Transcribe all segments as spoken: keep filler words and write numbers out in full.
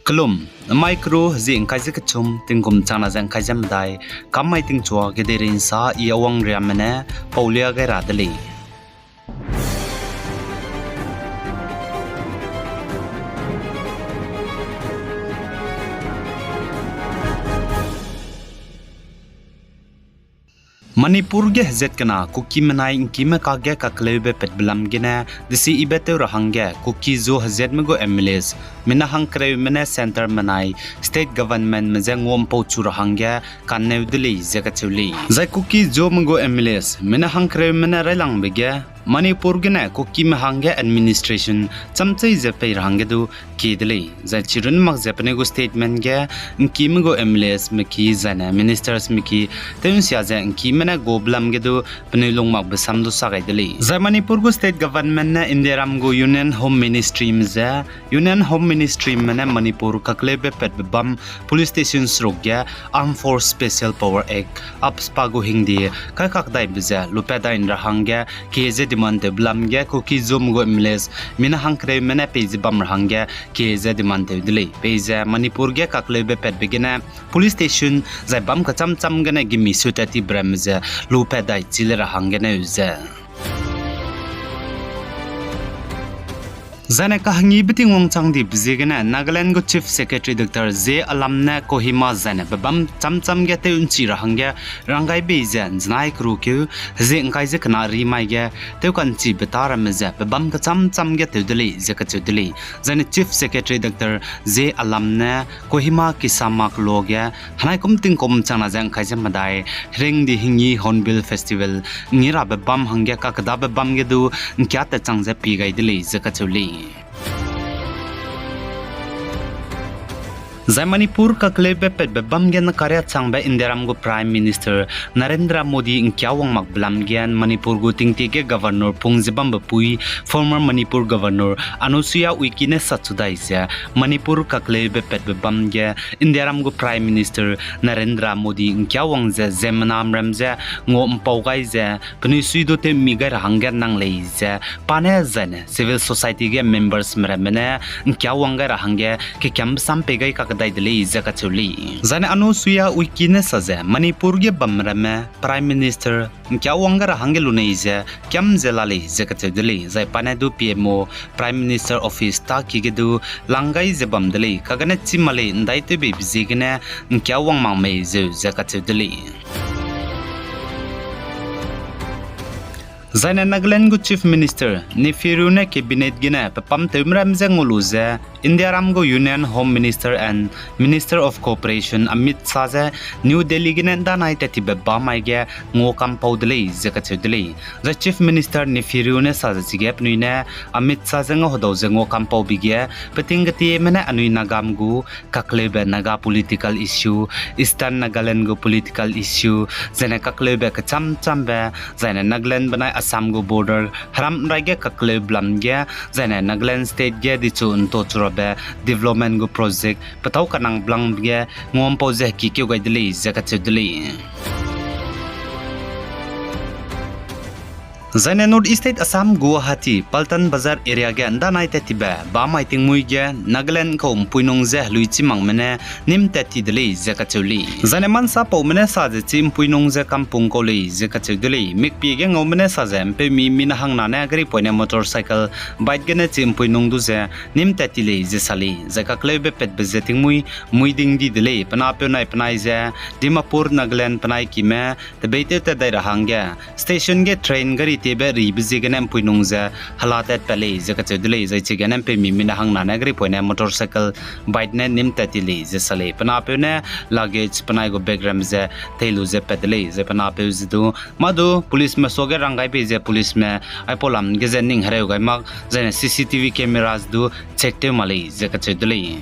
Kelum, mai keru zi ngkai ze kechum, tingkum changna ze ngkai ze medai, kam mai tingchua ge deirinsa i Awang Riamme ne paulia gai ra de lei. Manipur ge hezat kena Kuki menai ngkime kakge kakleube patbe lam gene, desi ibe tew ra hangge Kuki-Zo hezatme gu M L As, mina hangkereume ne centre menai state governmentme je nguampau chu ra hangge kanneu de lei ze kacheu lei. Zai Kuki-Zome gu M L As, mina hangkereume ne railangbe ge, Manipur gene Kukime hangge administration chamchei ze pei ra hangge du kie de lei. Zai chirun mak ze penui gu statement ge, ngkime gu M L Asme ki, zaine ministersme ki, tew nsia ze ngkime ne gobe lam ge du penui lungmakbe sam du sa gai de lei. Zai Manipur gu state government ne Indiaram gu Union Home Ministryme je, Union Home Ministryme ne Manipur kakleube patbe bam police station seruk ge Armed Force Special Power Act, AFSPA gu hingde kai kakdaibe ze lupat dai ra hangge kie ze demand tewbe lam ge Kuki-Zome gu M L As, mina hangkereume ne pei ze bam ra hangge kie ze demand tew de lei. Peize Manipur ge kakleube patbe gene police station zai bam kecham cham gene gimi su tat ti beramme ze lupat dai chi le ra hangge neu ze Zaine kahangibe Tingwang chang dibe ziegene Nagaland gu Chief Secretary Doctor J Alam ne Kohima zaine bebam cham cham ge tew nchi ra hangge ranggai bei ze nzenai kerukeu hezie ngkai ze kena ri mai ge tew kanchibe ta ramme ze bebam kecham cham ge tew de lei ze kacheu de lei. Zaine Chief Secretary Doctor J Alam ne Kohima Kisama keloa ge henai kum tingkum changna ze ngkai ze medai, Hringdi Hingi Hornbill Festival ngi rabe bam hangge kakedabe bam ge du ngkia tat chang ze pie gai de lei ze kacheu lei. Zai Manipur kakleube patbe bam ge nakaria changbe Indiaram gu Prime Minister Narendra Modi ngkia wang makbe lam ge Manipur gu tingtie ge Governor pung ze bambe pui, former Manipur Governor Anusuiya Uikey ne sachudai ze, Manipur kakleube patbe bam ge Indiaram gu Prime Minister Narendra Modi ngkia wang ze ziemmename ram ze ngua mpau gai ze penui sui du tewmi gai ra hangge nang lei ze, pa ne zaine civil society ge membersme ramme ne ngkia wang gai ra hangge kekiambe sam pei gai kakdai de lei ze kacheu lei. Zaine Anusuiya Uikey ne sa ze Manipur ge bam ramme Prime Minister ngkia wang gai ra hangge lunei ze kiam ze la lei ze kacheu de lei. Zai pa ne du P M O, Prime Minister Office ta ki ge du lang gai ze bam de lei. Kagane chî ma lei ndaitewbeibe ziegene ngkia wang mak mei zeu ze kacheu de lei. Zaine Nagaland gu Chief Minister Neiphiu Rio ne Cabinet gene pepam tewme ram ze ngau lu ze, Indiaram gu Union Home Minister and Minister of Cooperation Amit Shah ze New Delhi gene ndanai tat tibe bam mai ge ngua kampau de lei ze kacheu de lei. Zai Chief Minister Neiphiu Rio ne sa ze chige penui ne Amit Shah ze ngau hedau ze ngua kampau bi ge, peting ketieme ne anui Nagame gu kakleube Naga political issue, Eastern Nagaland gu political issue, zaine kakleube kecham chambe, zaine Nagaland benai Assam gu border heram rai ge kakleube lam ge, zaine Nagaland State ge dichu nto churabe development gu project petâu kanang blang ge nguampau ze hekikeu gai de lei ze kacheu de lei. Zaine North East State Assam Guwahati Paltan Bazar area ge ndanai tat tibe bam mai tingmui ge Nagaland kau mpuinung ze heluichi makme ne nîm tat ti de lei ze kacheu lei. Zaine mansapaume ne sa ze chi mpuinung ze kampung kau lei ze kacheu de lei. Mikpie ge ngaume ne sa ze mpeumi mina hangna ne gari poine motorcycle, bike gene chi mpuinung du ze nîm tat ti lei ze sa lei. Zai kakleube patbe ze tingmui mui ding di de lei. Penapeu nai penai ze Dimapur, Nagaland penai kime tebeitew tat dai ra hangge station ge train gari tiebe ribe ziegene mpuinung ze hela tat pat lei ze kacheu de lei. Zai chigene mpeumi mina hangna ne gari poine motorcycle, bike ne nîm tat ti lei ze sa lei. Penapeu ne luggage penai gu bag ram ze tei lu ze pat de lei. Zai penapeu ze du mâ du policeme suage ranggai bei ze policeme aipau lam ge ze ning hereu gai mak, zaine C C T V cameras du check tew ma lei ze kacheu de lei.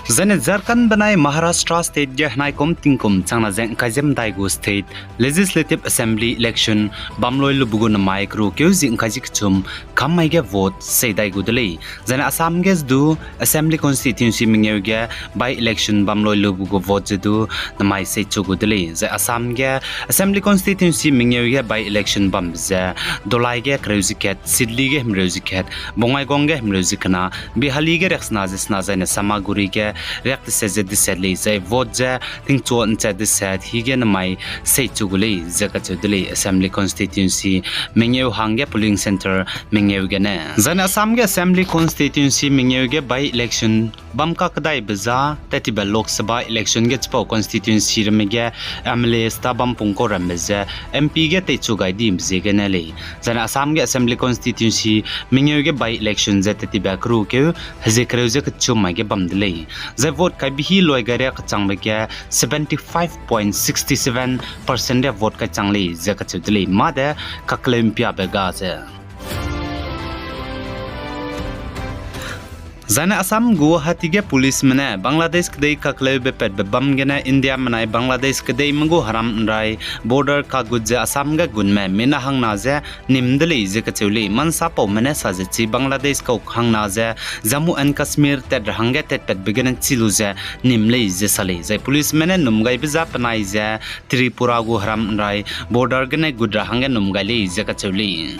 Zaine Jharkhand benai Maharashtra state ge henaikum tingkum changna ze ngkai ze medai gu state Legislative Assembly election bam loi lube gu namai keru keu zi ngkai zi kechum kam mai ge vote sei dai gu de lei. Zaine Assam ge ze du Assembly constituency mengeu ge by-election bam loi lube gu vote ze du namai seichu gu de lei. Zai Assam ge Assembly constituency mengeu ge by-election bambe ze Dholai ge kereu ze kat, Sidli ge himreu ze kat, Bongaigaon ge himreu ze kena, Behali ge riaksena ze sena zaine Samaguri ge riak deset ze deset lei. Zai vote ze tingchua nchat deset hige namai seichu gu lei ze kacheu de lei. Assembly constituency mengeu hangge polling centre mengeu gene. Zaine Assam ge Assembly constituency mengeu ge by-election bam kakedaibe za, tat tibe Lok Sabha election ge chipau constituency ramme ge M L As ta bam pungkau ramme ze M P ge teichu gai dibe ziegene lei. Zaine Assam ge Assembly constituency mengeu ge by-election ze tat tibe keru keu hezie kereu ze kechum mai ge bam de lei. Zai vote kaibe hi loi gai ria kachangbe ge seventy five point six seven percent de vote kaichang lei ze kacheu de lei. Mâ de kakeleu mpiabe ga ze Zaine Assam Guwahati ge policeme ne Bangladesh kedei kakleube patbe bam gene India menai Bangladesh kedeime gu heram nrai border kagut ze Assam ge gunme mina hangna ze nim de lei ze kacheu lei. Mansapaume ne sa ze chi Bangladesh kau hangna ze Jammu and Kashmir tat ra hangge tatpatbe gene chi lu ze nim lei ze sa lei. Zai policeme ne num gaibe za penai ze Tripura gu heram nrai border gene gut ra hangge num gai lei ze kacheu lei.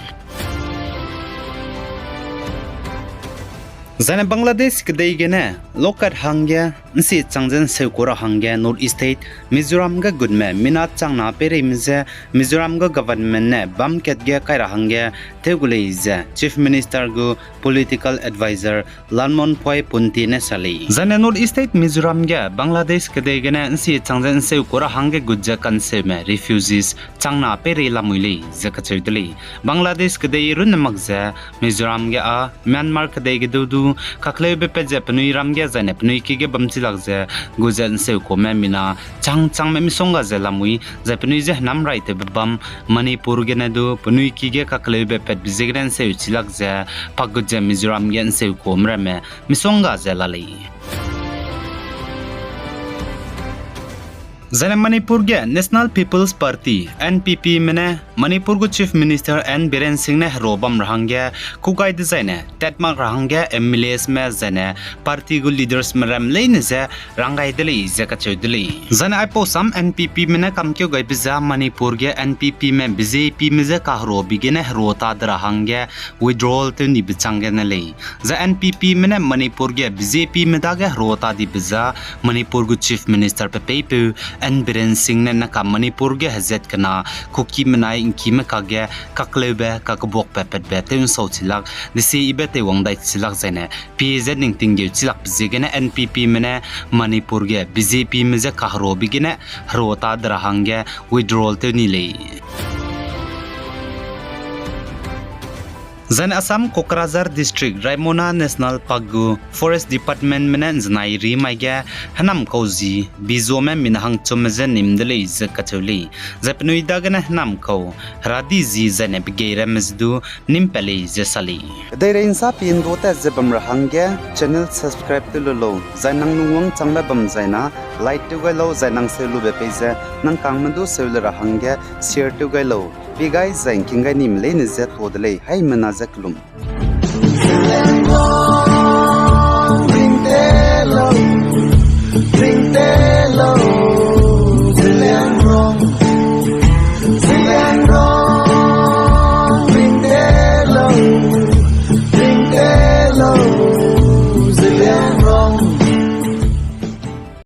Zaine Bangladesh kedei gene lokat hangge nsie chang ze nseu ku ra hangge North East State Mizoram ge gutme mina changna peireime je Mizoram gu government ne bam kat ge kai ra hangge tew gu lei ze Chief Minister gu political adviser Lalmohnphoy Punte ne sa lei. Zaine North East State Mizoram ge Bangladesh kedei gene nsie chang ze nseu ku ra hangge gut ze kanseume refugees changna peirei lamui lei ze kacheu de lei. Bangladesh kedei runne mak ze Mizoram ge â Myanmar kedei ge du du kakleube pat ze penui ram ge zaine penui ki ge bam chi lak ze gu ze nseu kume mina chang changme misongga ze lamui zai penui je henam rai tewbe bam Manipur gene du penui ki ge kakleube patbe ziegene nseu chi lak ze pak gut ze Mizoram ge nseu kume ramme misongga ze la lei. Zaine Manipur ge National People's Party, N P Pme ne Manipur gu Chief Minister N Biren Singh ne hero bam ra hangge kugai dezaine tatmak ra hangge M L Asme zaine party gu leadersme ram leine je rang gai de lei ze kacheu de lei. Zaine aipau sam N P Pme ne kamkeu gaibe za Manipur ge N P Pme B J Pme je kaherobe gene hero ta de ra hangge withdrawal tew nibe chang gene lei. Zai N P Pme ne Manipur ge B J Pme dage hero ta dibe za Manipur gu Chief Minister pe peipeu N Biren Singh ne naka Manipur ge hezat kena Kukime nai ngkime kakge kakleube kakebuakbe patbe tew nsau chi lak, desibe teiwang dai chi lak zaine pie ze ning tinggeu chi lakbe ziegene N P Pme ne Manipur ge B J Pme je kaherobe gene hero ta de ra hangge withdrawal tew ni lei. Zaine Assam Kokrajhar District Raimona National Park gu Forest Departmentme ne nzenai ri mai ge henam kau zi bizuame mina hangchumme je nim de lei ze kacheu lei. Zai penui dagene henam kau heradi zi zaine begei ramme ze du nim pat lei ze sa lei. Kedeirei nsa pi ndo tat ze bam ra hangge channel subscribe tew lu lau, zai nang lungwang changbe bam zaina like tew gai lau, zai nang seu lube pei ze nang kangme du seu le ra hangge share tew gai lau. Pi gai zai ngking gai nime leine je to de lei, haimena je kelum.